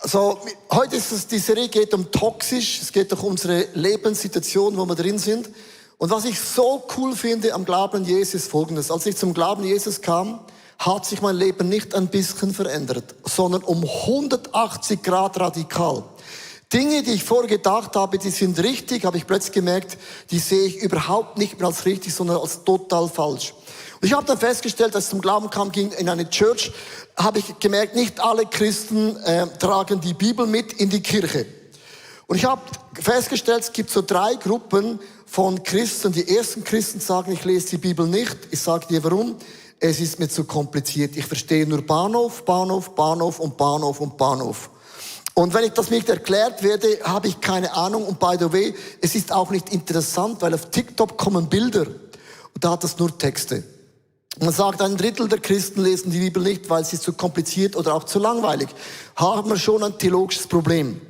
Also, heute ist es, die Serie geht um toxisch. Es geht um unsere Lebenssituation, wo wir drin sind. Und was ich so cool finde am Glauben an Jesus ist Folgendes. Als ich zum Glauben an Jesus kam, hat sich mein Leben nicht ein bisschen verändert, sondern um 180 Grad radikal. Dinge, die ich vorher gedacht habe, die sind richtig, habe ich plötzlich gemerkt, die sehe ich überhaupt nicht mehr als richtig, sondern als total falsch. Und ich habe dann festgestellt, als ich zum Glauben kam, ging in eine Church, habe ich gemerkt, nicht alle Christen tragen die Bibel mit in die Kirche. Und ich habe festgestellt, es gibt so 3 Gruppen von Christen. Die ersten Christen sagen, ich lese die Bibel nicht. Ich sage dir warum. Es ist mir zu kompliziert. Ich verstehe nur Bahnhof, Bahnhof, Bahnhof und Bahnhof und Bahnhof. Und wenn ich das nicht erklärt werde, habe ich keine Ahnung. Und by the way, es ist auch nicht interessant, weil auf TikTok kommen Bilder und da hat es nur Texte. Man sagt, 1/3 der Christen lesen die Bibel nicht, weil sie zu kompliziert oder auch zu langweilig. Haben wir schon ein theologisches Problem.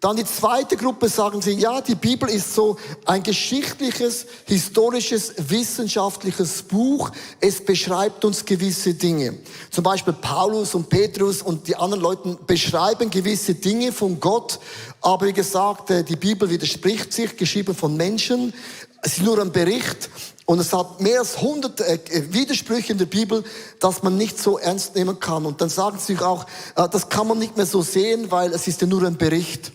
Dann die zweite Gruppe sagen sie, ja, die Bibel ist so ein geschichtliches, historisches, wissenschaftliches Buch. Es beschreibt uns gewisse Dinge. Zum Beispiel Paulus und Petrus und die anderen Leute beschreiben gewisse Dinge von Gott. Aber wie gesagt, die Bibel widerspricht sich, geschrieben von Menschen. Es ist nur ein Bericht. Und es hat mehr als 100 Widersprüche in der Bibel, dass man nicht so ernst nehmen kann. Und dann sagen sie auch, das kann man nicht mehr so sehen, weil es ist ja nur ein Bericht.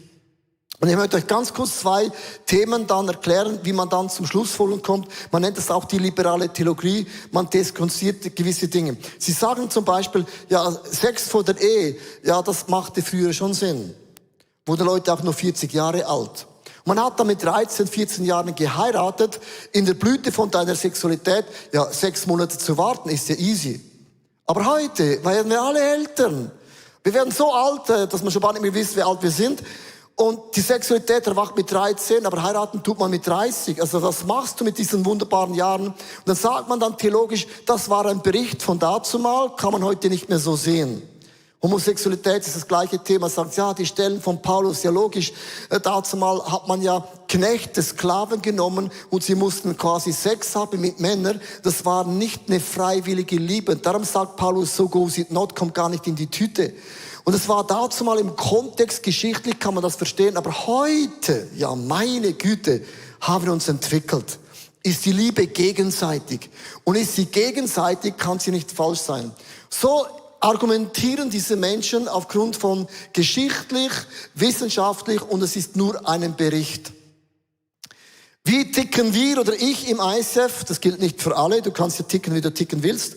Und ich möchte euch ganz kurz 2 Themen dann erklären, wie man dann zum Schlussfolgerung kommt. Man nennt das auch die liberale Theologie. Man dekonstruiert gewisse Dinge. Sie sagen zum Beispiel, ja, Sex vor der Ehe, ja, das machte früher schon Sinn. Wurden Leute auch nur 40 Jahre alt. Man hat dann mit 13, 14 Jahren geheiratet, in der Blüte von deiner Sexualität, ja, 6 Monate zu warten, ist ja easy. Aber heute werden wir alle Eltern. Wir werden so alt, dass man schon gar nicht mehr wisst, wie alt wir sind. Und die Sexualität erwacht mit 13, aber heiraten tut man mit 30. Also was machst du mit diesen wunderbaren Jahren? Und dann sagt man dann theologisch, das war ein Bericht von dazumal, kann man heute nicht mehr so sehen. Homosexualität ist das gleiche Thema. Sagt, ja, die Stellen von Paulus, ja logisch, dazumal hat man ja Knechte, Sklaven genommen und sie mussten quasi Sex haben mit Männern. Das war nicht eine freiwillige Liebe. Darum sagt Paulus, so goes it not, kommt gar nicht in die Tüte. Und es war dazumal im Kontext, geschichtlich kann man das verstehen, aber heute, ja meine Güte, haben wir uns entwickelt. Ist die Liebe gegenseitig? Und ist sie gegenseitig, kann sie nicht falsch sein. So argumentieren diese Menschen aufgrund von geschichtlich, wissenschaftlich und es ist nur ein Bericht. Wie ticken wir oder ich im ICF? Das gilt nicht für alle, du kannst ja ticken, wie du ticken willst.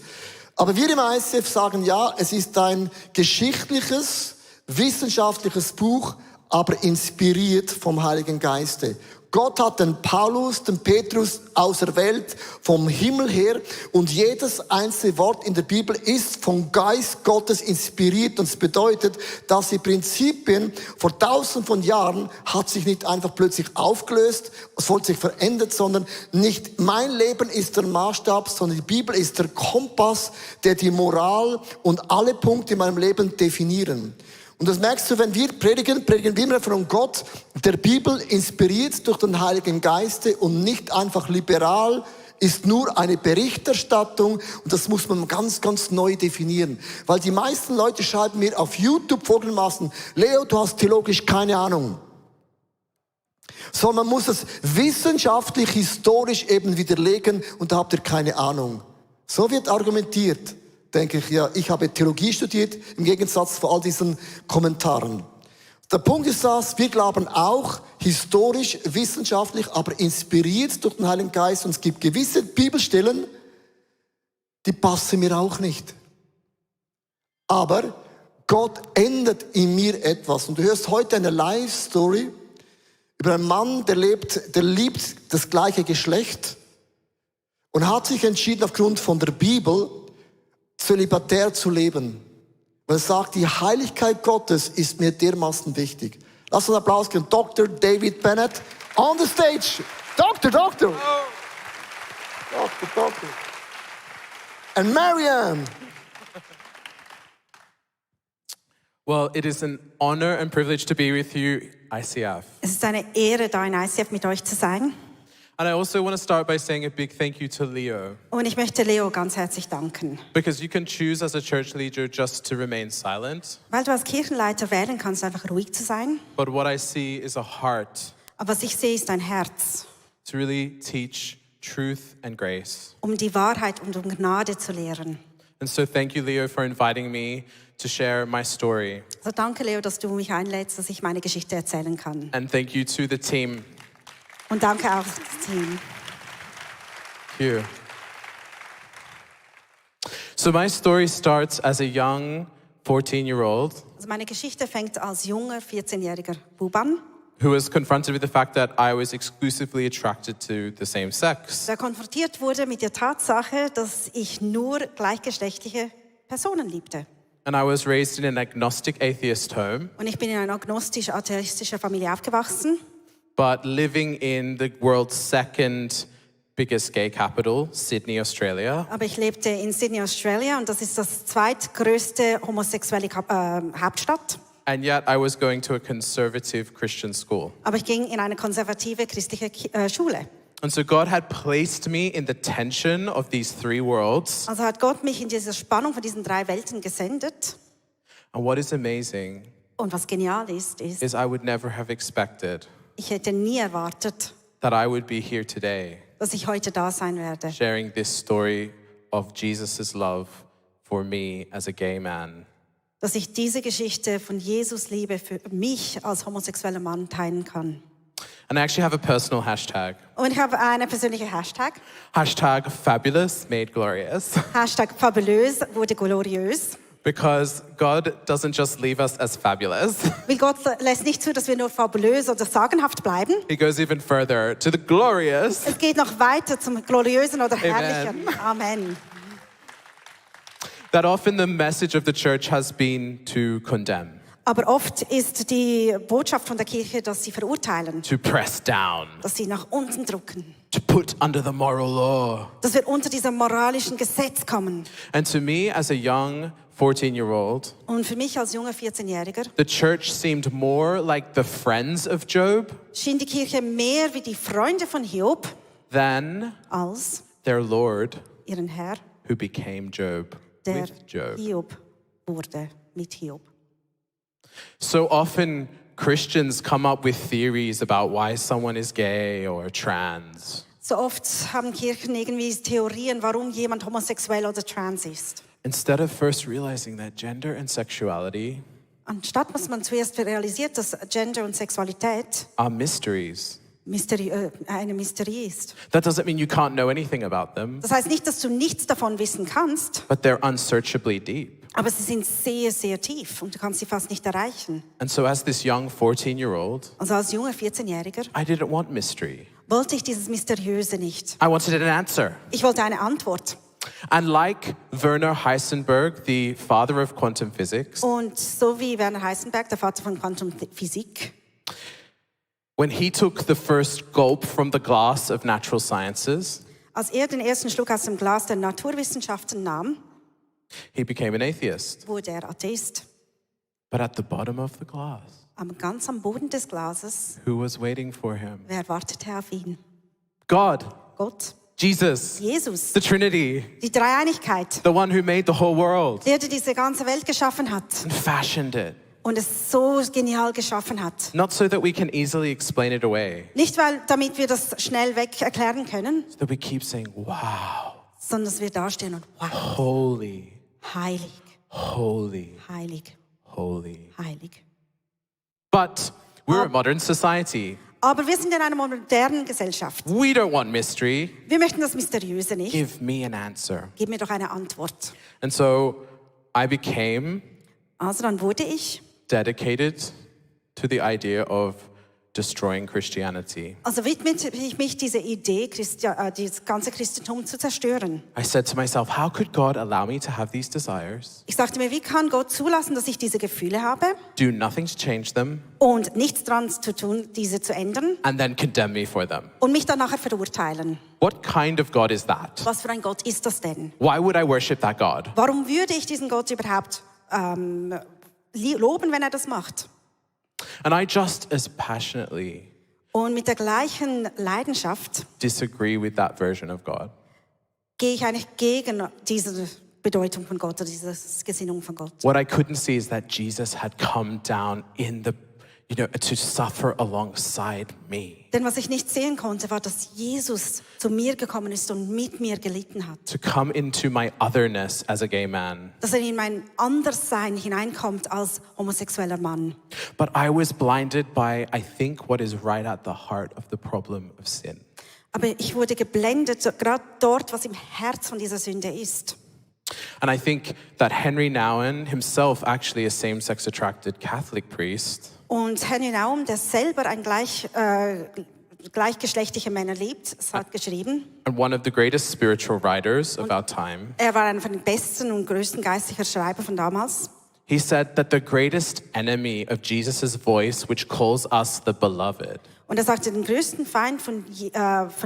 Aber wir im ICF sagen, ja, es ist ein geschichtliches, wissenschaftliches Buch, aber inspiriert vom Heiligen Geiste. Gott hat den Paulus, den Petrus auserwählt vom Himmel her und jedes einzelne Wort in der Bibel ist vom Geist Gottes inspiriert und es bedeutet, dass die Prinzipien vor tausenden von Jahren hat sich nicht einfach plötzlich aufgelöst, es hat sich verändert, sondern nicht mein Leben ist der Maßstab, sondern die Bibel ist der Kompass, der die Moral und alle Punkte in meinem Leben definieren. Und das merkst du, wenn wir predigen wir immer von Gott, der Bibel inspiriert durch den Heiligen Geiste und nicht einfach liberal, ist nur eine Berichterstattung und das muss man ganz, ganz neu definieren. Weil die meisten Leute schreiben mir auf YouTube folgendermaßen, Leo, du hast theologisch keine Ahnung. Sondern man muss es wissenschaftlich, historisch eben widerlegen und da habt ihr keine Ahnung. So wird argumentiert. Denke ich, ja, ich habe Theologie studiert, im Gegensatz zu all diesen Kommentaren. Der Punkt ist das, wir glauben auch historisch, wissenschaftlich, aber inspiriert durch den Heiligen Geist. Und es gibt gewisse Bibelstellen, die passen mir auch nicht. Aber Gott ändert in mir etwas. Und du hörst heute eine Life-Story über einen Mann, der liebt das gleiche Geschlecht und hat sich entschieden, aufgrund von der Bibel zölibatär zu leben. Weil er sagt, die Heiligkeit Gottes ist mir dermaßen wichtig. Lass uns einen Applaus geben. Dr. David Bennett on the stage. Doctor. And Marianne. Well, it is an honor and privilege to be with you, ICF. Es ist eine Ehre, da in ICF mit euch zu sein. And I also want to start by saying a big thank you to Leo, Und ich möchte Leo ganz herzlich danken. because you can choose as a church leader just to remain silent, Weil du als Kirchenleiter wählen kannst, einfach ruhig zu sein. but what I see is a heart Aber was ich sehe, ist ein Herz, to really teach truth and grace. um die Wahrheit und um Gnade zu lehren. And so thank you, Leo, for inviting me to share my story. Also danke, Leo, dass du mich einlädst, dass ich meine Geschichte erzählen kann. And thank you to the team. Und danke auch dem Team. Thank you. So my story starts as a young 14-year-old Also meine Geschichte fängt als junger 14-jähriger Bub an, who was confronted with the fact that I was exclusively attracted to the same sex. der konfrontiert wurde mit der Tatsache, dass ich nur gleichgeschlechtliche Personen liebte. And I was raised in an agnostic atheist home, Und ich bin in einer agnostisch-atheistischen Familie aufgewachsen, but living in the world's second biggest gay capital, Sydney, Australia. aber ich lebte in Sydney, Australia, und das ist das zweitgrößte homosexuelle Hauptstadt. And yet I was going to a conservative Christian school. Aber ich ging in eine konservative christliche Schule. And so God had placed me in the tension of these three worlds. Also hat Gott mich in diese Spannung von diesen drei Welten gesendet. And what is amazing Und was genial ist, is I would never have expected ich hätte nie erwartet, that I would be here today dass ich heute da sein werde. sharing this story of Jesus' love for me as a gay man. Dass ich diese Geschichte von Jesus Liebe für mich als homosexueller Mann teilen kann. And I actually have a personal hashtag. Und ich habe eine persönliche Hashtag. Hashtag fabulous made glorious. Hashtag fabulös wurde gloriös. Because God doesn't just leave us as fabulous. Weil Gott lässt nicht zu, dass wir nur fabulös oder sagenhaft bleiben. He goes even further to the glorious. Es geht noch weiter zum gloriösen oder herrlichen. Amen. That often the message of the church has been to condemn, Aber oft ist die Botschaft von der Kirche, dass sie verurteilen, to press down, dass sie nach unten drücken, to put under the moral law. dass wir unter diesem moralischen Gesetz kommen. And to me, as a young 14-year-old, Und für mich als junger 14-Jähriger the church seemed more like the friends of Job schien die Kirche mehr wie die Freunde von Hiob than als their Lord ihren Herr, who became Job der with Job. Hiob wurde mit Hiob. So often Christians come up with theories about why someone is gay or trans. So oft haben Kirchen irgendwie Theorien, warum jemand homosexuell oder trans ist. Instead of first realizing that gender and sexuality Anstatt dass man zuerst realisiert, dass Gender und Sexualität are mysteries. eine Mysterie ist. That doesn't mean you can't know anything about them, Das heißt nicht, dass du nichts davon wissen kannst, but they're unsearchably deep. aber sie sind sehr, sehr tief und du kannst sie fast nicht erreichen. And so as this young 14-year-old, Also als junger 14-Jähriger I didn't want mystery. wollte ich dieses Mysteriöse nicht. I wanted an answer. Ich wollte eine Antwort. And like Werner Heisenberg, the father of quantum physics, Und so wie Werner Heisenberg, der Vater von Quantumphysik, when he took the first gulp from the glass of natural sciences, als er den ersten Schluck aus dem Glas der Naturwissenschaften nahm, he became an atheist. wurde er Atheist. But at the bottom of the glass, Ganz am Boden des Glases, who was waiting for him? wer wartete auf ihn? God, Gott, Jesus, Jesus, the Trinity, die Dreieinigkeit, the one who made the whole world der diese ganze Welt geschaffen hat and fashioned it. und es so genial geschaffen hat. Not so that we can easily explain it away, Nicht, damit wir das schnell weg erklären können, so that we keep saying, wow, sondern dass wir dastehen und wow, holy, heilig, holy, heilig, holy. heilig. But we're a modern society. Aber wir sind in einer modernen Gesellschaft. We don't want mystery. Wir möchten das Mysteriöse nicht. Give me an answer. Gib mir doch eine Antwort. And so I became Also dann wurde ich dedicated to the idea of destroying Christianity. Also widmete ich mich dieser Idee, das ganze Christentum zu zerstören. I said to myself, how could God allow me to have these desires, Ich sagte mir, wie kann Gott zulassen, dass ich diese Gefühle habe do nothing to change them, und nichts dran zu tun, diese zu ändern and then condemn me for them? und mich dann nachher verurteilen? What kind of God is that? Was für ein Gott ist das denn? Why would I worship that God? Warum würde ich diesen Gott überhaupt loben, wenn er das macht? And I just as passionately Und mit der gleichen Leidenschaft disagree with that version of God. gehe ich eigentlich gegen diese Bedeutung von Gott oder diese Gesinnung von Gott. What I couldn't see is that Jesus had come down in the, to suffer alongside me, Denn was ich nicht sehen konnte, war, dass Jesus zu mir gekommen ist und mit mir gelitten hat. to come into my otherness as a gay man. Dass er in mein Anderssein hineinkommt als homosexueller Mann. But I was blinded by, I think, what is right at the heart of the problem of sin. Aber ich wurde geblendet, gerade dort, was im Herz von dieser Sünde ist. And I think that Henry Nouwen, himself actually a same-sex attracted Catholic priest, Und Henry Naum, der selber ein gleichgeschlechtliche Männer liebt, es hat geschrieben, and one of the greatest spiritual writers of our time, er war einer von den besten und größten geistlichen Schreiber von damals. he said that the greatest enemy of Jesus' voice, which calls us the beloved, Und er sagte, den größten Feind von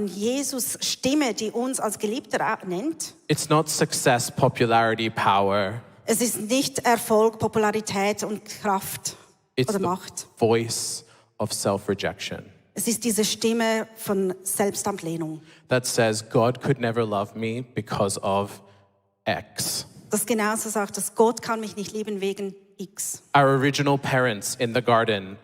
Jesus Stimme, die uns als Geliebter nennt, it's not success, popularity, power. es ist nicht Erfolg, Popularität und Kraft It's oder the Macht. voice of self-rejection Es ist diese Stimme von Selbstablehnung. that says God could never love me because of X. Das genauso sagt, dass Gott kann mich nicht lieben wegen X. Our original parents in the garden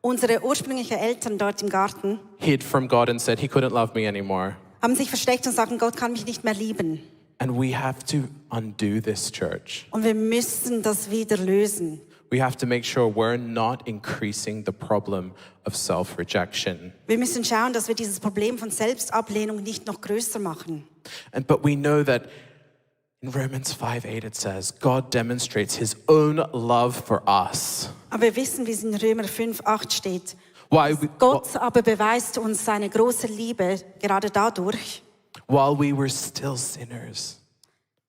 Unsere ursprünglichen Eltern dort im Garten hid from God and said he couldn't love me anymore. haben sich versteckt und sagten, Gott kann mich nicht mehr lieben. And we have to undo this, church. Und wir müssen das wieder lösen. We have to make sure we're not increasing the problem of self-rejection. Wir müssen schauen, dass wir dieses Problem von Selbstablehnung nicht noch größer machen. But we know that in Romans 5:8 it says, God demonstrates his own love for us. Aber wir wissen, wie es in Römer 5,8 steht. While Gott aber beweist uns seine große Liebe gerade dadurch, we were still sinners,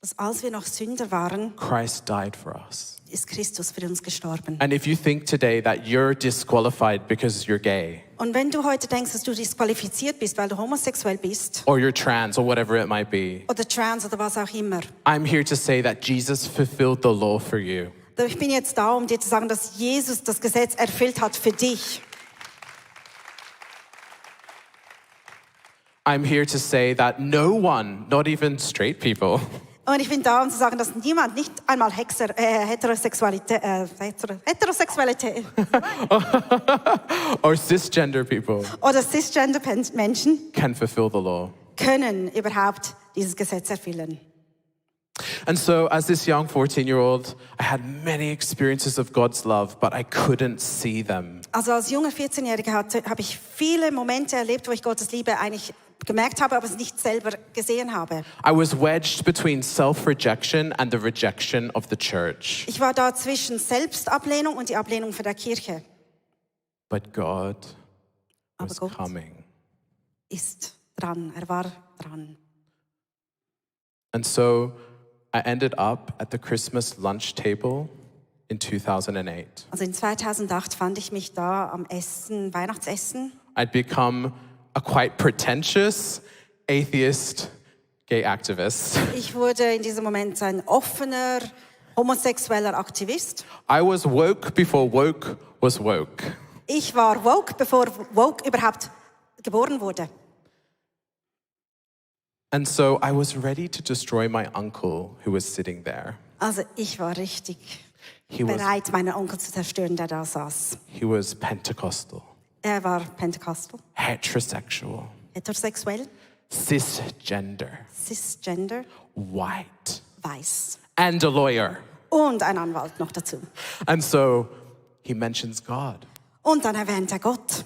dass als wir noch Sünder waren, Christ died for us. ist Christus für uns gestorben. And if you think today that you're disqualified because you're gay, Und wenn du heute denkst, dass du disqualifiziert bist, weil du homosexuell bist, or you're trans, or whatever it might be, oder trans oder was auch immer, I'm here to say that Jesus fulfilled the law for you. ich bin jetzt da, um dir zu sagen, dass Jesus das Gesetz erfüllt hat für dich. I'm here to say that no one, not even straight people, Und ich bin da, um zu sagen, dass niemand, nicht einmal Heterosexualität or cisgender people oder Cisgender-Menschen can fulfill the law. können überhaupt dieses Gesetz erfüllen. And so, as this young 14-year-old, I had many experiences of God's love, but I couldn't see them. Also als junger 14-Jähriger habe ich viele Momente erlebt, wo ich Gottes Liebe eigentlich gemerkt habe, aber es nicht selber gesehen habe. I was wedged between self-rejection and the rejection of the church. Ich war da zwischen Selbstablehnung und die Ablehnung von der Kirche. But God Aber was Gott coming. ist dran, er war dran. And so, I ended up at the Christmas lunch table in 2008. Also in 2008 fand ich mich da am Essen, Weihnachtsessen. I'd become a quite pretentious atheist gay activist. Ich wurde in diesem Moment ein offener, homosexueller Aktivist. I was woke before woke was woke. Ich war woke, bevor woke überhaupt geboren wurde. And so I was ready to destroy my uncle who was sitting there. Also ich war richtig He was, bereit, meinen Onkel zu zerstören, der da saß. he was Pentecostal, Er war Pentekostal, heterosexual, heterosexuell, cisgender, cisgender, white, weiß. and a lawyer. Und ein Anwalt noch dazu. And so he mentions God. Und dann erwähnt er Gott.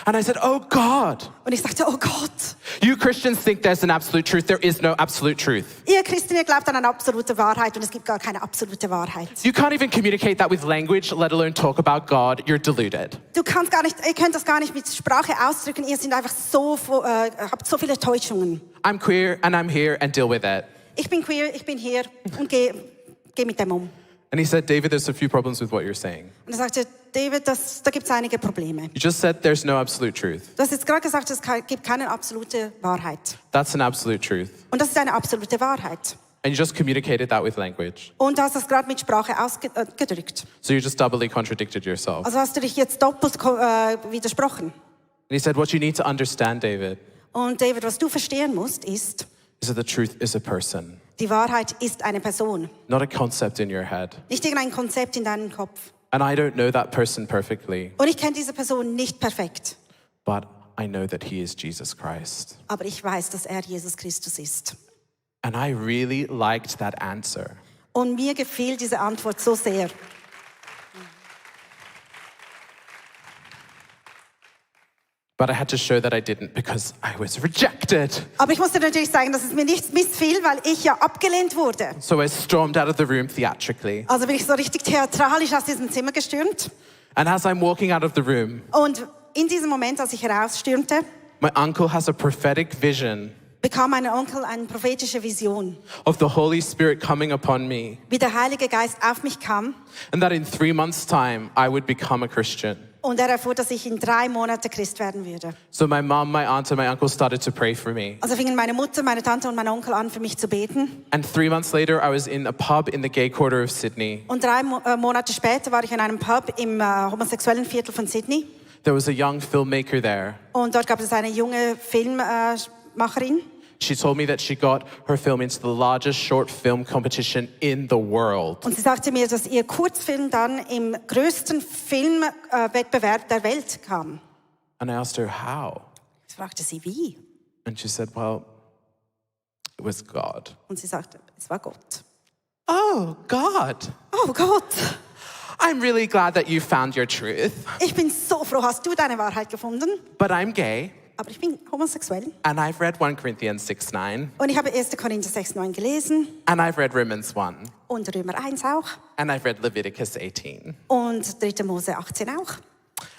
And I said, oh God, Und ich sagte, oh Gott, you Christians think there's an absolute truth. There is no absolute truth. ihr Christen, ihr glaubt an eine absolute Wahrheit und es gibt gar keine absolute Wahrheit. You can't even communicate that with language, let alone talk about God. You're deluded. Ihr könnt das gar nicht mit Sprache ausdrücken, ihr seid einfach so, habt so viele Täuschungen. I'm queer and I'm here and deal with it. Ich bin queer, ich bin hier und geh mit dem um. And he said, David, there's a few problems with what you're saying. Und er sagte, David, da gibt es einige Probleme. You just said there's no absolute truth. Du hast jetzt gerade gesagt, es gibt keine absolute Wahrheit. That's an absolute truth. Und das ist eine absolute Wahrheit. And you just communicated that with language. Und du hast das gerade mit Sprache ausgedrückt. So you just doubly contradicted yourself. Also hast du dich jetzt doppelt widersprochen. he said, what you need to understand, David, Und David, was du verstehen musst, ist, is that the truth is a person, die Wahrheit ist eine Person, not a concept in your head. nicht irgendein Konzept in deinem Kopf. And I don't know that person perfectly, Und ich kenne diese Person nicht perfekt, but I know that he is Jesus Christ. aber ich weiß, dass er Jesus Christus ist. And I really liked that answer. Und mir gefiel diese Antwort so sehr. But I had to show that I didn't because I was rejected. Aber ich musste natürlich sagen, dass es mir nicht missfiel, weil ich ja abgelehnt wurde. So I stormed out of the room theatrically. Also bin ich so richtig theatralisch aus diesem Zimmer gestürmt. And as I'm walking out of the room, Und in diesem Moment, als ich herausstürmte, my uncle has a prophetic vision bekam mein Onkel eine prophetische Vision, of the Holy Spirit coming upon me, wie der Heilige Geist auf mich kam. and that in 3 months' time, I would become a Christian. Und er erfuhr, dass ich in 3 Monaten Christ werden würde. So my mom, my aunt, and my uncle started to pray for me. Also fingen meine Mutter, meine Tante und mein Onkel an, für mich zu beten. And 3 months later, I was in a pub in the gay quarter of Sydney. Und 3 Monate später war ich in einem Pub im homosexuellen Viertel von Sydney. There was a young filmmaker there. Und dort gab es eine junge Filmmacherin. She told me that she got her film into the largest short film competition in the world. Und sie sagte mir, dass ihr Kurzfilm dann im größten Filmwettbewerb der Welt kam. And I asked her, how? Ich fragte sie, wie? And she said, well, it was God. Und sie sagte, es war Gott. Oh, God. Oh Gott, I'm really glad that you found your truth. ich bin so froh, hast du deine Wahrheit gefunden? But I'm gay, Aber ich bin homosexuell. and I've read 1 Corinthians 6:9, Und ich habe 1. Korinther 6,9 gelesen and I've read Romans 1, und Römer 1 auch and I've read Leviticus 18. und 3. Mose 18 auch.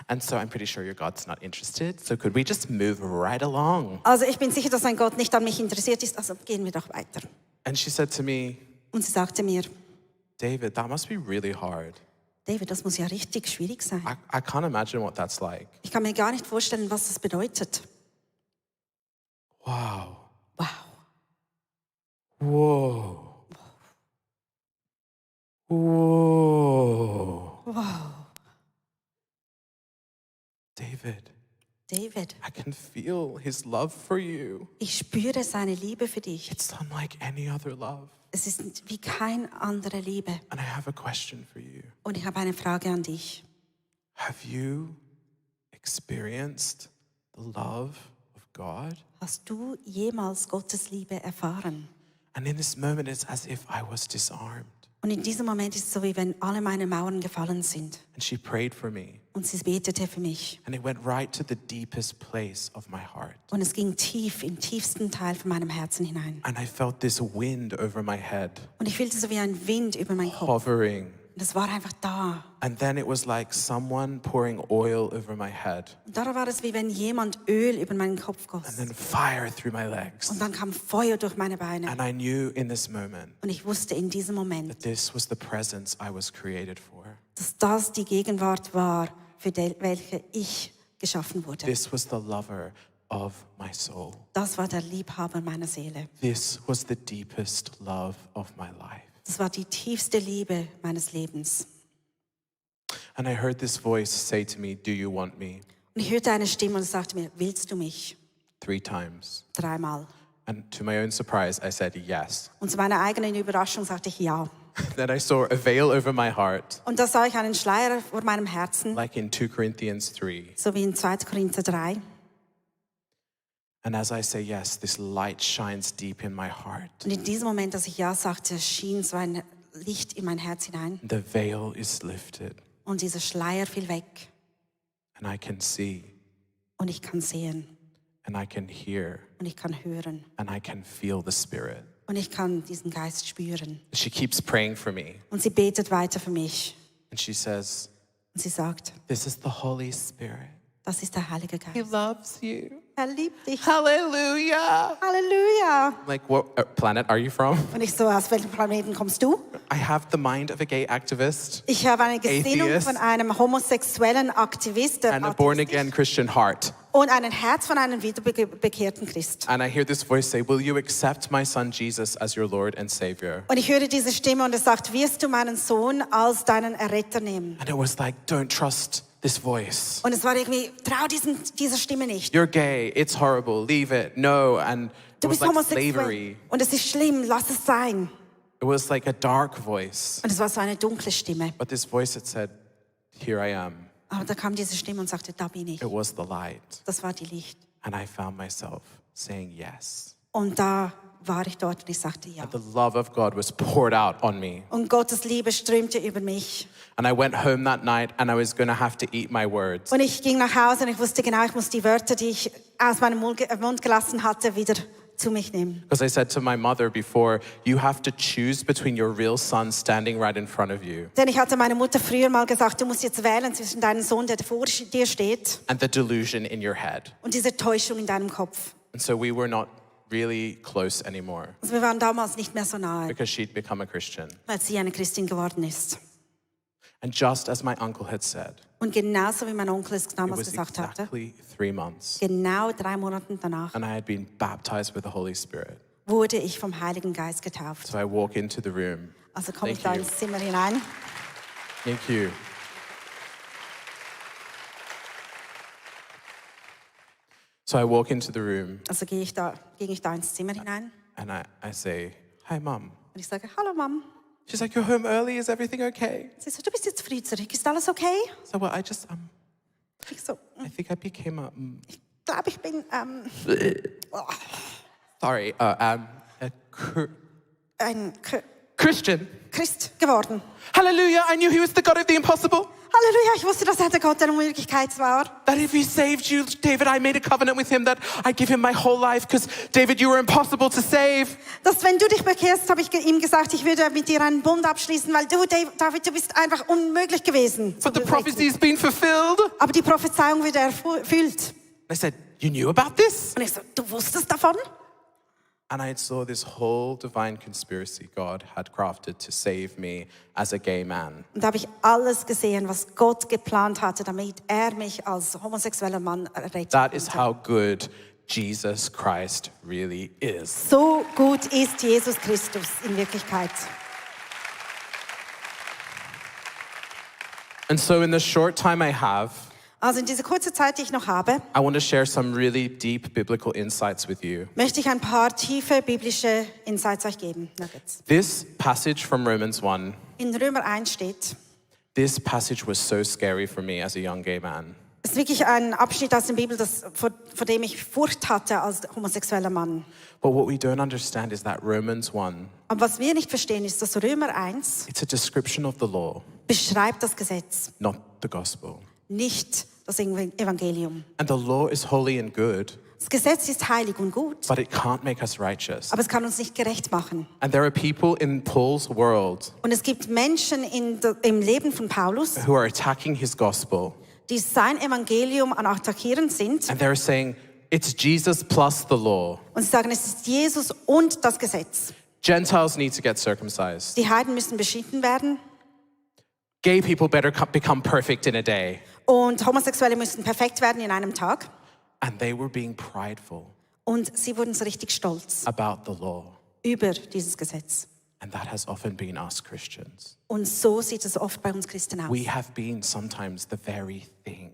And so I'm pretty sure your God's not interested, so could we just move right along? Also ich bin sicher, dass ein Gott nicht an mich interessiert ist, also gehen wir doch weiter. And she said to me, Und sie sagte mir, David, that must be really hard. David, das muss ja richtig schwierig sein. I can't imagine what that's like. Ich kann mir gar nicht vorstellen, was das bedeutet. Wow. Wow. Whoa. Whoa. Wow. David, David, I can feel his love for you. ich spüre seine Liebe für dich. It's unlike any other love. Es ist wie keine andere Liebe. And I have a question for you. Und ich habe eine Frage an dich. Have you experienced the love of God? Hast du jemals Gottes Liebe erfahren? And in this moment, it's as if I was disarmed. Und in diesem Moment ist es so, wie wenn alle meine Mauern gefallen sind. And she prayed for me. Und sie betete für mich. And it went right to the deepest place of my heart. Und es ging tief, im tiefsten Teil von meinem Herzen hinein. And I felt this wind over my head, Und ich fühlte so wie ein Wind über meinen Kopf. hovering. Und es war einfach da. And then it was like someone pouring oil over my head. Und da war es, wie wenn jemand Öl über meinen Kopf goss. And then fire through my legs. Und dann kam Feuer durch meine Beine. And I knew in this moment Und ich wusste in diesem Moment, that this was the presence I was created for. dass das die Gegenwart war, für welche ich geschaffen wurde. This was the lover of my soul. Das war der Liebhaber meiner Seele. This was the deepest love of my life. Das war die tiefste Liebe meines Lebens. And I heard this voice say to me, "Do you want me?" Und ich hörte eine Stimme und es sagte mir, willst du mich? 3 times. 3-mal. And to my own surprise, I said yes. Und zu meiner eigenen Überraschung sagte ich ja. Then I saw a veil over my heart, Und da sah ich einen Schleier vor meinem Herzen, like in 2 Corinthians 3. so wie in 2. Korinther 3. And as I say yes, this light shines deep in my heart. Und in diesem Moment, als ich ja sagte, schien so ein Licht in mein Herz hinein. The veil is lifted, Und dieser Schleier fiel weg. and I can see, Und ich kann sehen. and I can hear, Und ich kann hören. and I can feel the Spirit. Und ich kann diesen Geist spüren. She keeps praying for me, Und sie betet weiter für mich. and she says, Und sie sagt, "This is the Holy Spirit. das ist der Heilige He Geist. loves you. Er liebt dich. Hallelujah." Halleluja. Like, what planet are you from? Und ich so, aus welchem Planeten kommst du? I have the mind of a gay activist Ich habe eine Gesinnung Atheist. von einem homosexuellen Aktivist der and a Atheist born-again Christian heart. und ein Herz von einem wiederbekehrten Christ. And I hear this voice say, "Will you accept my son Jesus as your Lord and Savior?" Und ich höre diese Stimme und es sagt, wirst du meinen Sohn als deinen Erretter nehmen? And it was like, don't trust this voice. Und es war irgendwie, trau dieser Stimme nicht. You're gay, it's horrible, leave it, no. And it Du was bist like homosexuell. slavery. Und es ist schlimm, lass es sein. It was like a dark voice. Und es war so eine dunkle Stimme. But this voice that said, here I am. Aber da kam diese Stimme und sagte, da bin ich. It was the light. Das war die Licht. And I found myself saying yes. Und da war ich dort und ich sagte ja. And the love of God was poured out on me. Und Gottes Liebe strömte über mich. And I went home that night and I was going to have to eat my words. Und ich ging nach Hause und ich wusste genau, ich muss die Wörter, die ich aus meinem Mund gelassen hatte, wieder zu mich nehmen. Because I said to my mother before, you have to choose between your real son standing right in front of you Denn ich hatte meiner Mutter früher mal gesagt, du musst jetzt wählen zwischen deinem Sohn, der vor dir steht, and the delusion in your head. und dieser Täuschung in deinem Kopf. And so we were not really close anymore Also wir waren damals nicht mehr so nahe, because she'd become a Christian. weil sie eine Christin geworden ist. And just as my uncle had said, Und genauso wie mein Onkel es it damals was gesagt hatte, exactly 3 months. genau 3 Monate danach And I had been baptized with the Holy Spirit. wurde ich vom Heiligen Geist getauft. So I walk into the room. Also komme ich Thank da you. ins Zimmer hinein. Thank you. So I walk into the room Also ging ich da ins Zimmer hinein and I say, hi, Mum. und ich sage, hallo Mom. She's like, you're home early, is everything okay? Sie sagt, du bist jetzt früh zurück, ist alles okay? So, well, I just, Ich so, I think I became a, glaube ich bin sorry, a ein Christian. Christ geworden. Hallelujah, I knew he was the God of the impossible. Halleluja, ich wusste, dass er der Gott der Unmöglichkeit war. That if he saved you, David, I made a covenant with him that I'd give him my whole life because, David, you were impossible to save. Dass wenn du dich bekehrst, habe ich ihm gesagt, ich würde mit dir einen Bund abschließen, weil du, David, du bist einfach unmöglich gewesen. But the prophecy has been fulfilled. Aber die Prophezeiung wird erfüllt. I said, you knew about this? Und ich so, du wusstest davon? And I saw this whole divine conspiracy God had crafted to save me as a gay man. Und da habe ich alles gesehen, was Gott geplant hatte, damit er mich als homosexueller Mann retten That is konnte. how good Jesus Christ really is. So gut ist Jesus Christus in Wirklichkeit. And so in the short time I have, Also in dieser kurzen Zeit, die ich noch habe, I want to share some really deep biblical insights with you. möchte ich ein paar tiefe biblische Insights euch geben. Nuggets. This passage from Romans 1, In Römer 1 steht, this passage was so scary for me as a young gay man. es ist wirklich ein Abschnitt aus der Bibel, vor dem ich Furcht hatte als homosexueller Mann. But what we don't understand is that Romans 1, Aber was wir nicht verstehen, ist, dass Römer 1 it's a description of the law, beschreibt das Gesetz, not the gospel. nicht das Evangelium. And the law is holy and good, Das Gesetz ist heilig und gut, but it can't make us righteous. aber es kann uns nicht gerecht machen. And there are people in Paul's world Und es gibt Menschen im Leben von Paulus, who are attacking his gospel. die sein Evangelium an Attackieren sind And they're saying, it's Jesus plus the law. und sie sagen, es ist Jesus und das Gesetz. Gentiles need to get circumcised. Die Heiden müssen beschieden werden Gay people better become perfect in a day. und Homosexuelle müssen perfekt werden in einem Tag. And they were being prideful Und sie wurden so richtig stolz about the law. über dieses Gesetz. And that has often been us Christians. Und so sieht es oft bei uns Christen aus. We have been sometimes the very thing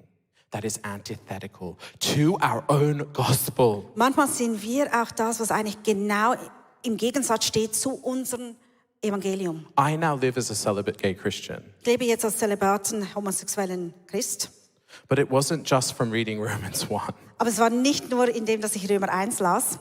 that is antithetical to our own gospel. Manchmal sind wir auch das, was eigentlich genau im Gegensatz steht zu unserem Evangelium. I now live as a celibate gay Christian, Ich lebe jetzt als zelibaten homosexuellen Christ. but it wasn't just from reading Romans 1. Aber es war nicht nur in dem, dass ich Römer 1 las.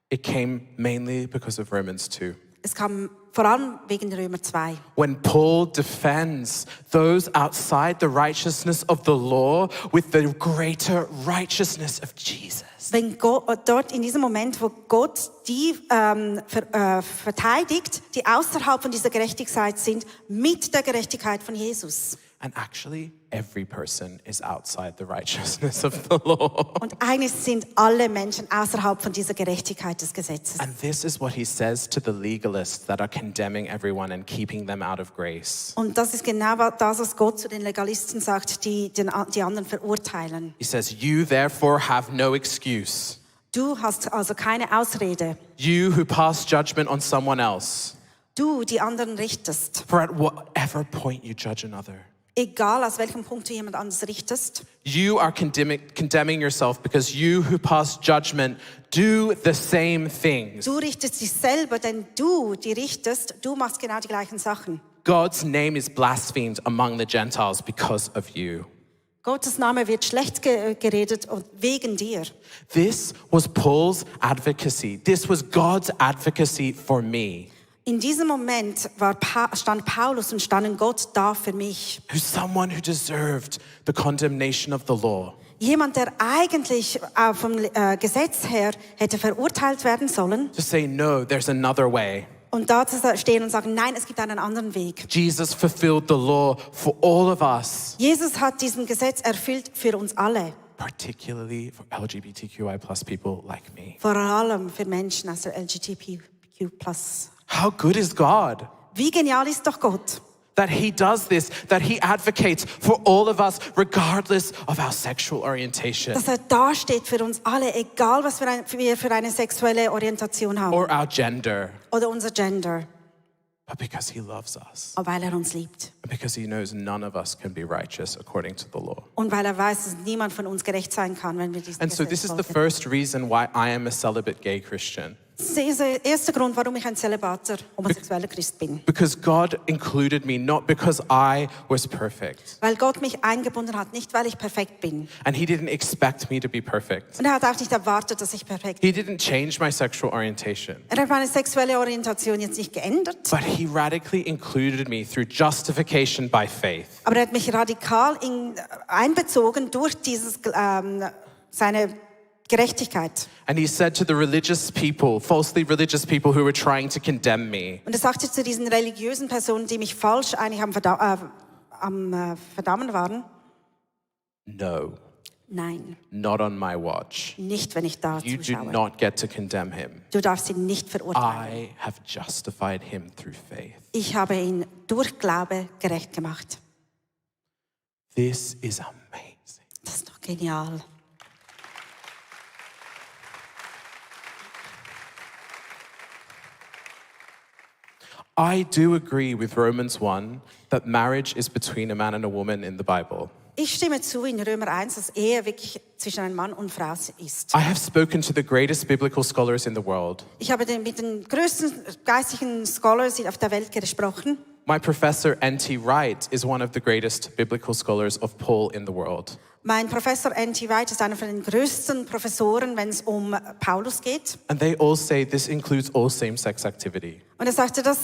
It came mainly because of Romans 2. Es kam vor allem wegen Römer 2. When Paul defends those outside the righteousness of the law with the greater righteousness of Jesus. Wenn Gott, dort in diesem Moment, wo Gott die verteidigt, die außerhalb von dieser Gerechtigkeit sind, mit der Gerechtigkeit von Jesus. And actually, every person is outside the righteousness of the law. Und eigentlich sind alle Menschen außerhalb von dieser Gerechtigkeit des Gesetzes. And this is what he says to the legalists that are condemning everyone and keeping them out of grace. Und das ist genau das, was Gott zu den Legalisten sagt, die die anderen verurteilen. He says, you therefore have no excuse. Du hast also keine Ausrede. You who pass judgment on someone else. Du, die anderen richtest. For at whatever point you judge another, egal aus welchem Punkt du jemand anderes richtest. You are condemning yourself because you who pass judgment do the same things. Du richtest dich selber, denn du, die richtest, du machst genau die gleichen Sachen. God's name is blasphemed among the Gentiles because of you. Gottes Name wird schlecht geredet und wegen dir. This was Paul's advocacy. This was God's advocacy for me. In diesem Moment stand Paulus und stand Gott da für mich. Who's someone who deserved the condemnation of the law. Jemand, der eigentlich vom Gesetz her hätte verurteilt werden sollen. To say, no, there's another way. Und da zu stehen und sagen, nein, es gibt einen anderen Weg. Jesus fulfilled the law for all of us. Jesus hat diesen Gesetz erfüllt für uns alle. Particularly for LGBTQI plus people like me. Vor allem für Menschen aus der LGBTQ+. How good is God? Wie genial ist doch Gott, That he does this, that he advocates for all of us regardless of our sexual orientation dass da steht für uns alle, egal was wir für eine sexuelle Orientation haben or our gender, oder unser Gender, but because he loves us. aber weil uns liebt. And because he knows none of us can be righteous according to the law. Und weil weiß, dass niemand von uns gerecht sein kann, wenn wir diesem And so Gesetz this is the folgen. first reason why I am a celibate gay Christian. Das ist der erste Grund, warum ich ein zölibater homosexueller Christ bin. Because God included me, not because I was perfect. Weil Gott mich eingebunden hat, nicht weil ich perfekt bin. And he didn't expect me to be perfect. Und er hat auch nicht erwartet, dass ich perfekt He bin. didn't change my sexual orientation. Er hat meine sexuelle Orientation jetzt nicht geändert, But he radically included me through justification by faith. aber er hat mich radikal einbezogen durch seine Gerechtigkeit. And he said to the religious people, falsely religious people who were trying to condemn me, Und er sagte zu diesen religiösen Personen, die mich falsch eigentlich am Verdammen waren, no, nein, not on my watch. nicht, wenn ich da You do zuschaue. not get to condemn him. Du darfst ihn nicht verurteilen. I have justified him through faith. Ich habe ihn durch Glaube gerecht gemacht. This is amazing. Das ist doch genial. I do agree with Romans 1 that marriage is between a man and a woman in the Bible. Ich stimme zu in Römer 1, dass Ehe wirklich zwischen einem Mann und Frau ist. I have spoken to the greatest biblical scholars in the world. Ich habe mit den größten geistlichen Scholars auf der Welt gesprochen. My professor, N.T. Wright, is one of the greatest biblical scholars of Paul in the world. Mein Professor N.T. Wright ist einer von den größten Professoren, wenn es um Paulus geht. And they all say this includes all same-sex activity. Und er sagte, da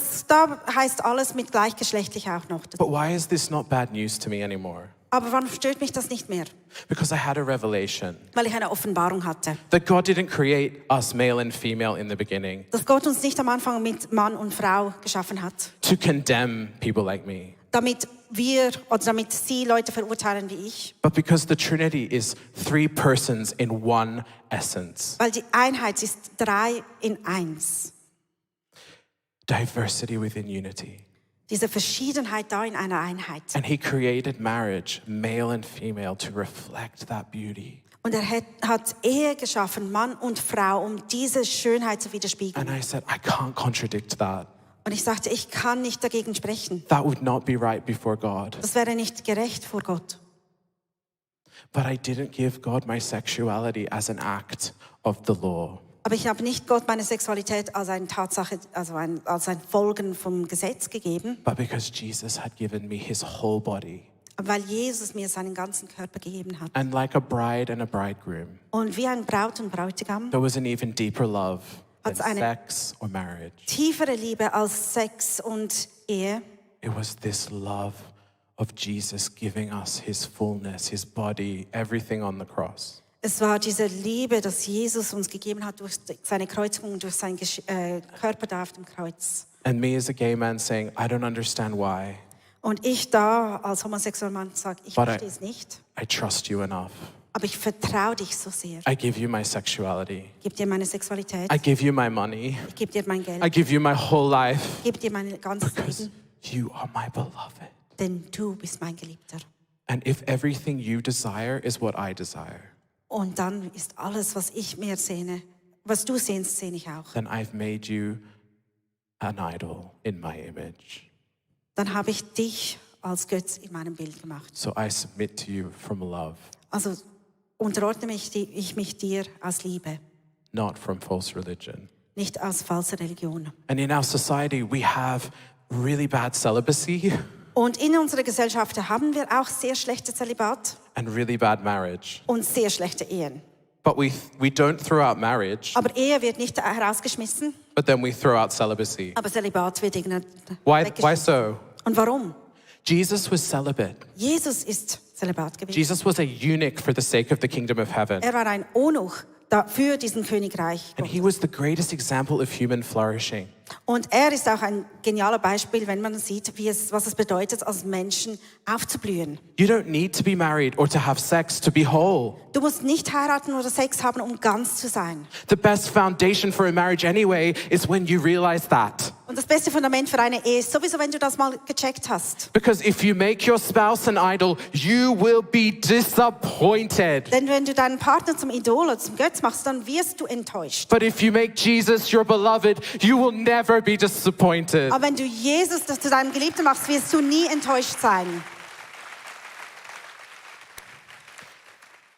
heißt alles mit gleichgeschlechtlich auch noch. But why is this not bad news to me anymore? Aber warum stört mich das nicht mehr? Because I had a revelation Weil ich eine Offenbarung hatte. that God didn't create us male and female in the beginning Dass Gott uns nicht am Anfang mit Mann und Frau geschaffen hat. to condemn people like me. Damit sie Leute verurteilen wie ich. But because the Trinity is three persons in one essence. Weil die Einheit ist 3 in 1. Diversity within unity. Diese Verschiedenheit da in einer Einheit. And he created marriage, male and female, to reflect that beauty. Und er hat Ehe geschaffen, Mann und Frau, um diese Schönheit zu widerspiegeln. And I said, I can't contradict that. Und ich sagte, ich kann nicht dagegen sprechen. That would not be right before God. Das wäre nicht gerecht vor Gott. But I didn't give God my sexuality as an act of the law. Aber ich habe nicht Gott meine Sexualität als eine Tatsache, als ein Folgen vom Gesetz gegeben, But because Jesus had given me his whole body. weil Jesus mir seinen ganzen Körper gegeben hat. And like a bride and a bridegroom, Und wie ein Braut und Bräutigam, there was an even deeper love than Hat's eine- sex or marriage. tiefere Liebe als Sex und Ehe. It was this love of Jesus giving us his fullness, his body, everything on the cross. Es war diese Liebe, dass Jesus uns gegeben hat durch seine Kreuzigung und durch seinen Körper da auf dem Kreuz. And me as a gay man saying, I don't understand why, Und ich da als homosexueller Mann sage, ich But I- verstehe es nicht, I trust you enough. aber ich vertraue dich so sehr. I give you my sexuality. Ich gebe dir meine Sexualität, I give you my money. ich gebe dir mein Geld, I give you my whole life ich gebe dir mein ganzes because Leben, you are my beloved. denn du bist mein Geliebter. And if everything you desire is what I desire, Und dann ist alles, was ich mir sehne, was du sehnst, sehne ich auch. then I've made you an idol in my image. Dann habe ich dich als Götz in meinem Bild gemacht. So I submit to you from love, Also unterordne ich mich dir aus Liebe, not from false religion. nicht aus falser Religion. And in our society, we have really bad celibacy Und in unserer Gesellschaft haben wir auch sehr schlechte Zölibat and really bad marriage. und sehr schlechte Ehen. But we don't throw out marriage, Aber Ehe wird nicht herausgeschmissen, but then we throw out celibacy. aber Zölibat wird irgendwie Why weggeschmissen. so? Und warum? Jesus was celibate. Jesus ist Zölibat gewesen. Jesus was a eunuch for the sake of the kingdom of heaven. Er war ein Eunuch für diesen Königreich. And he was the greatest example of human flourishing. Und er ist auch ein genialer Beispiel, wenn man sieht, was es bedeutet, als Menschen aufzublühen. You don't need to be married or to have sex to be whole. Du musst nicht heiraten oder Sex haben, um ganz zu sein. The best foundation for a marriage anyway is when you realize that. Und das beste Fundament für eine Ehe ist sowieso, wenn du das mal gecheckt hast. Because if you make your spouse an idol, you will be disappointed. Denn wenn du deinen Partner zum Idol oder zum Götz machst, dann wirst du enttäuscht. But if you make Jesus your beloved, you will never be disappointed. Aber wenn du Jesus zu deinem Geliebten machst, wirst du nie enttäuscht sein.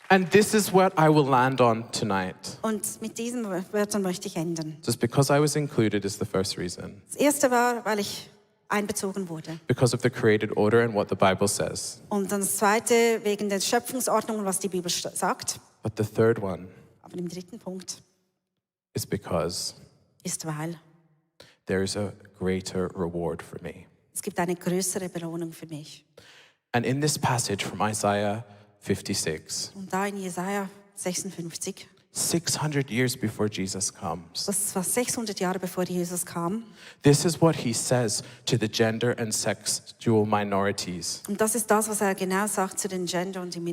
And this is what I will land on tonight. Und mit diesen Wörtern möchte ich enden. Just because I was included is the first reason. Das erste war, weil ich einbezogen wurde. Because of the created order and what the Bible says. Und dann das zweite, wegen der Schöpfungsordnung und was die Bibel sagt. But the third one Aber im dritten Punkt is because ist, weil there is a greater reward for me. es gibt eine größere Belohnung für mich. And in this passage from Isaiah 56, Und da in Jesaja 56, 600 years before Jesus comes, das war 600 Jahre bevor Jesus kam. this is what he says to the gender and sexual minorities. Und das ist das, was er genau sagt zu den Gender- und den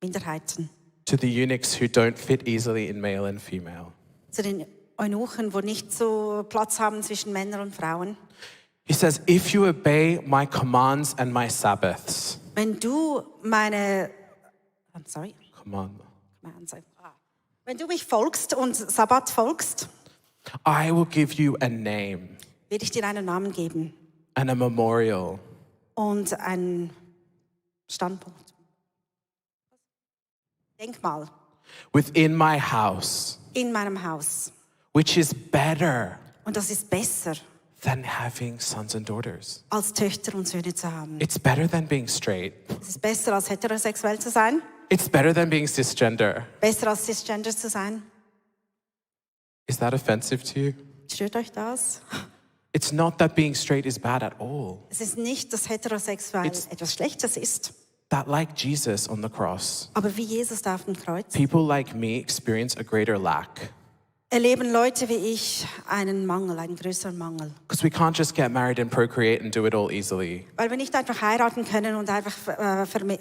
Minderheiten. To the eunuchs who don't fit easily in male and female. Zu den Eunuchen, wo nicht so Platz haben zwischen Männern und Frauen. He says, if you obey my commands and my Sabbaths, Wenn du wenn du mich folgst und Sabbat folgst, I will give you a name werde ich dir einen Namen geben and a memorial und ein Standpunkt. Denkmal within my house, in meinem Haus. which is better Und das ist besser, than having sons and daughters. als Töchter und Söhne zu haben. It's better than being straight. Es ist besser, als heterosexuell zu sein. It's better than being cisgender. Besser, als cisgender zu sein. Is that offensive to you? Stört euch das? It's not that being straight is bad at all. Es ist nicht, dass heterosexuell etwas Schlechtes ist. That like Jesus on the cross, Aber wie Jesus da auf dem Kreuz people like me experience a greater lack. erleben Leute wie ich einen Mangel, einen größeren Mangel. Because we can't just get married and procreate and do it all easily. Weil wir nicht einfach heiraten können und einfach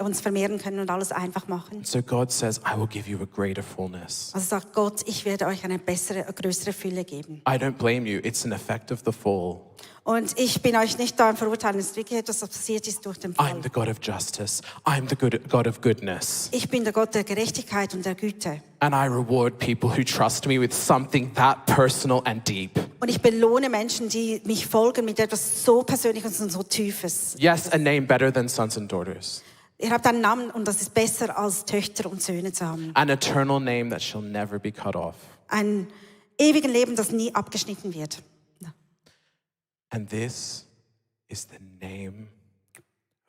uns vermehren können und alles einfach machen. So God says, I will give you a greater fullness. Also sagt Gott, ich werde euch eine größere Fülle geben. I don't blame you. It's an effect of the fall. Und ich bin euch nicht da am Verurteilen, es ist wirklich etwas, was passiert ist durch den Fall. I'm the God of justice. I'm the God of goodness. Ich bin der Gott der Gerechtigkeit und der Güte. And I reward people who trust me with something that personal and deep. Und ich belohne Menschen, die mich folgen mit etwas so Persönliches und so Tiefes. Yes, a name better than sons and daughters. Ihr habt einen Namen und das ist besser als Töchter und Söhne zu haben. An eternal name that shall never be cut off. Ein ewigen Leben, das nie abgeschnitten wird. And this is the name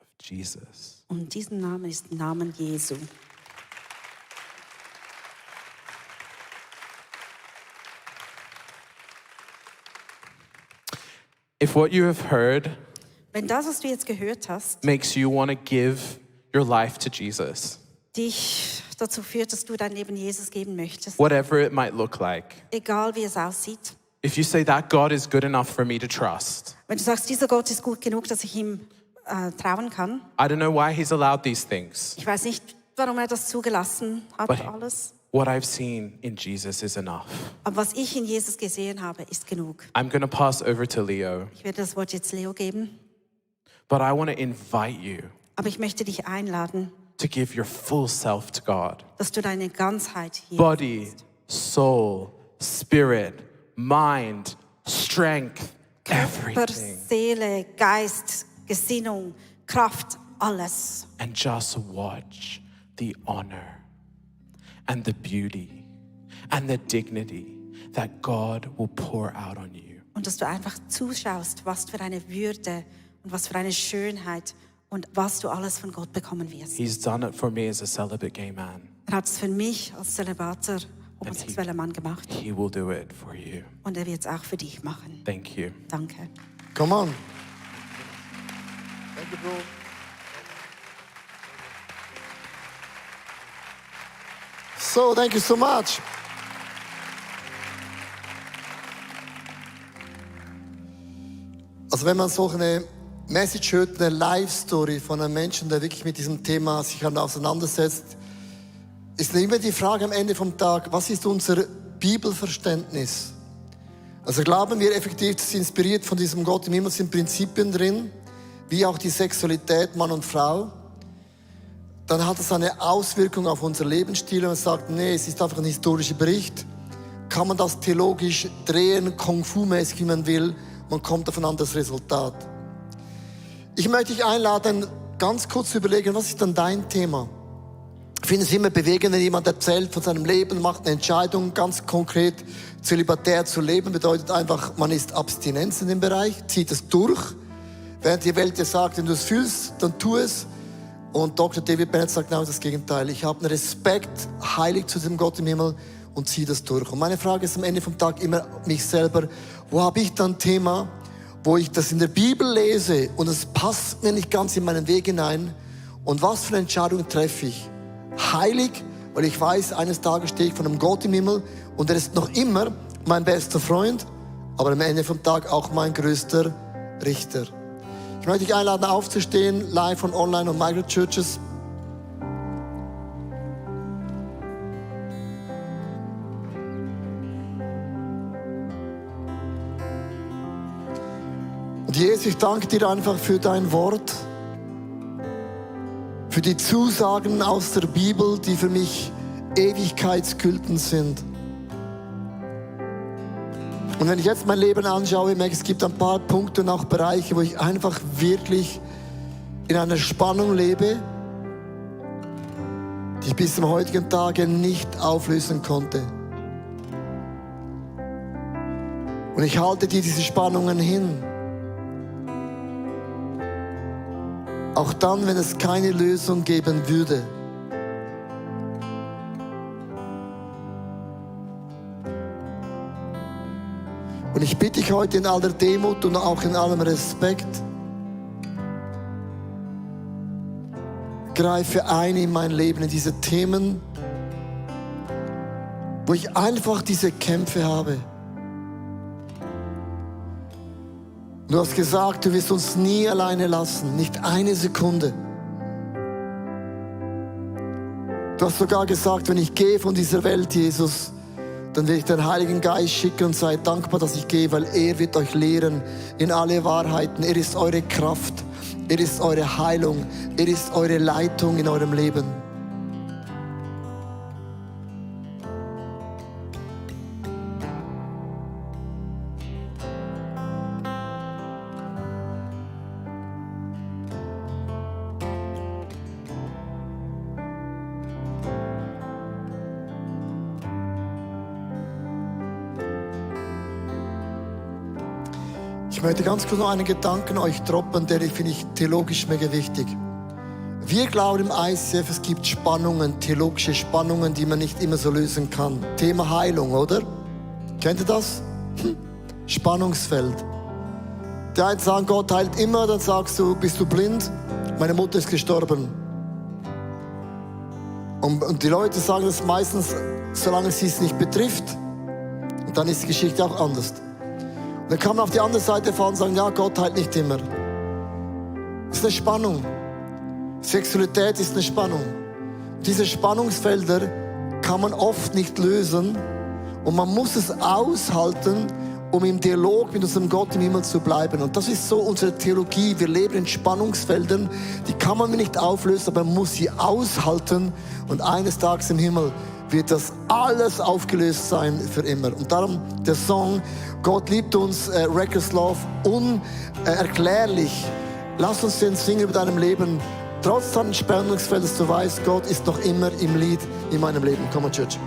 of Jesus. Und diesen Namen ist der Name Jesu. If what you have heard Wenn das, was du jetzt gehört hast, makes you want to give your life to Jesus, dich dazu führt, dass du dein Leben Jesus geben möchtest, whatever it might look like, egal wie es aussieht. if you say that God is good enough for me to trust, Wenn du sagst, dieser Gott ist gut genug, dass ich ihm trauen kann. I don't know why he's allowed these things, Ich weiß nicht, warum er das zugelassen hat, but alles. what I've seen in Jesus is enough. Aber was ich in Jesus gesehen habe, ist genug. I'm going to pass over to Leo, Ich werde das Wort jetzt Leo geben. but I want to invite you Aber ich möchte dich einladen, to give your full self to God. dass du deine Ganzheit hier Body, soul, spirit, mind, strength, Körper, everything. Seele, Geist, Gesinnung, Kraft, alles. And just watch the honor and the beauty and the dignity that God will pour out on you. Und dass du einfach zuschaust, was für eine Würde und was für eine Schönheit und was du alles von Gott bekommen wirst. He's done it for me as a celibate gay man. Er hat es für mich als Zölibater, homosexueller Mann gemacht. He will do it for you. Und er wird es auch für dich machen. Thank you. Danke. Come on. Thank you, bro. So, thank you so much. Also wenn man so eine Message hört, eine Life-Story von einem Menschen, der wirklich mit diesem Thema sich auseinandersetzt, ist immer die Frage am Ende vom Tag, was ist unser Bibelverständnis? Also glauben wir effektiv, dass inspiriert von diesem Gott im Himmel sind Prinzipien drin, wie auch die Sexualität Mann und Frau. Dann hat es eine Auswirkung auf unser Lebensstil und man sagt, nee, es ist einfach ein historischer Bericht. Kann man das theologisch drehen, Kung-Fu-mäßig, wie man will, man kommt auf ein anderes Resultat. Ich möchte dich einladen, ganz kurz zu überlegen, was ist dann dein Thema? Ich finde es immer bewegend, wenn jemand erzählt von seinem Leben, macht eine Entscheidung, ganz konkret zölibatär zu leben, bedeutet einfach, man ist Abstinenz in dem Bereich, zieht es durch, während die Welt dir sagt, wenn du es fühlst, dann tu es. Und Dr. David Bennett sagt genau das Gegenteil. Ich habe einen Respekt heilig zu dem Gott im Himmel und ziehe das durch. Und meine Frage ist am Ende vom Tag immer mich selber, wo habe ich dann ein Thema, wo ich das in der Bibel lese und es passt mir nicht ganz in meinen Weg hinein und was für eine Entscheidung treffe ich? Heilig, weil ich weiß, eines Tages stehe ich vor einem Gott im Himmel und er ist noch immer mein bester Freund, aber am Ende vom Tag auch mein größter Richter. Ich möchte dich einladen, aufzustehen, live und online und Microchurches. Und Jesus, ich danke dir einfach für dein Wort, für die Zusagen aus der Bibel, die für mich ewigkeitsgültig sind. Und wenn ich jetzt mein Leben anschaue, merke ich, es gibt ein paar Punkte und auch Bereiche, wo ich einfach wirklich in einer Spannung lebe, die ich bis zum heutigen Tage nicht auflösen konnte. Und ich halte dir diese Spannungen hin. Auch dann, wenn es keine Lösung geben würde. Und ich bitte dich heute in aller Demut und auch in allem Respekt, greife ein in mein Leben, in diese Themen, wo ich einfach diese Kämpfe habe. Du hast gesagt, du wirst uns nie alleine lassen, nicht eine Sekunde. Du hast sogar gesagt, wenn ich gehe von dieser Welt, Jesus, dann will ich den Heiligen Geist schicken und sei dankbar, dass ich gehe, weil er wird euch lehren in alle Wahrheiten. Er ist eure Kraft, er ist eure Heilung, er ist eure Leitung in eurem Leben. Ich möchte ganz kurz noch einen Gedanken euch droppen, der finde ich theologisch mega wichtig. Wir glauben im ICF, es gibt Spannungen, theologische Spannungen, die man nicht immer so lösen kann. Thema Heilung, oder? Kennt ihr das? Spannungsfeld. Die einen sagen, Gott heilt immer, dann sagst du, bist du blind? Meine Mutter ist gestorben. Und die Leute sagen das meistens, solange sie es nicht betrifft. Und dann ist die Geschichte auch anders. Dann kann man auf die andere Seite fahren und sagen, ja, Gott heilt nicht immer. Das ist eine Spannung. Sexualität ist eine Spannung. Diese Spannungsfelder kann man oft nicht lösen und man muss es aushalten, um im Dialog mit unserem Gott im Himmel zu bleiben. Und das ist so unsere Theologie. Wir leben in Spannungsfeldern, die kann man nicht auflösen, aber man muss sie aushalten und eines Tages im Himmel wird das alles aufgelöst sein für immer. Und darum der Song, Gott liebt uns, Reckless Love, unerklärlich Lass uns den singen über deinem Leben. Trotz deines Spannungsfeldes, du weißt, Gott ist noch immer im Lied in meinem Leben. Komm on, Church.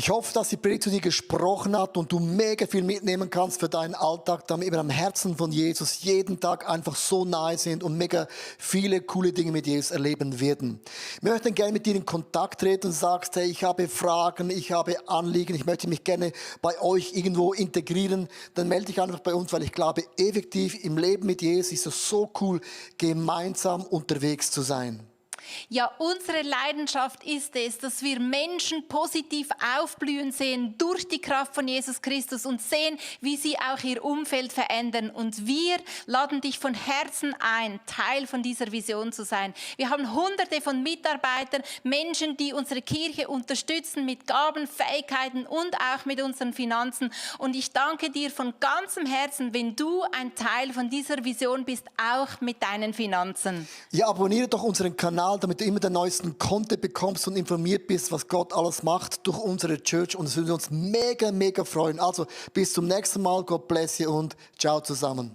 Ich hoffe, dass die Predigt zu dir gesprochen hat und du mega viel mitnehmen kannst für deinen Alltag, damit wir am Herzen von Jesus jeden Tag einfach so nahe sind und mega viele coole Dinge mit Jesus erleben werden. Wir möchten gerne mit dir in Kontakt treten und sagst, hey, ich habe Fragen, ich habe Anliegen, ich möchte mich gerne bei euch irgendwo integrieren, dann melde dich einfach bei uns, weil ich glaube, effektiv im Leben mit Jesus ist es so cool, gemeinsam unterwegs zu sein. Ja, unsere Leidenschaft ist es, dass wir Menschen positiv aufblühen sehen durch die Kraft von Jesus Christus und sehen, wie sie auch ihr Umfeld verändern. Und wir laden dich von Herzen ein, Teil von dieser Vision zu sein. Wir haben Hunderte von Mitarbeitern, Menschen, die unsere Kirche unterstützen mit Gaben, Fähigkeiten und auch mit unseren Finanzen. Und ich danke dir von ganzem Herzen, wenn du ein Teil von dieser Vision bist, auch mit deinen Finanzen. Ja, abonniere doch unseren Kanal, damit du immer den neuesten Content bekommst und informiert bist, was Gott alles macht durch unsere Church. Und es würde uns mega, mega freuen. Also bis zum nächsten Mal. God bless you und ciao zusammen.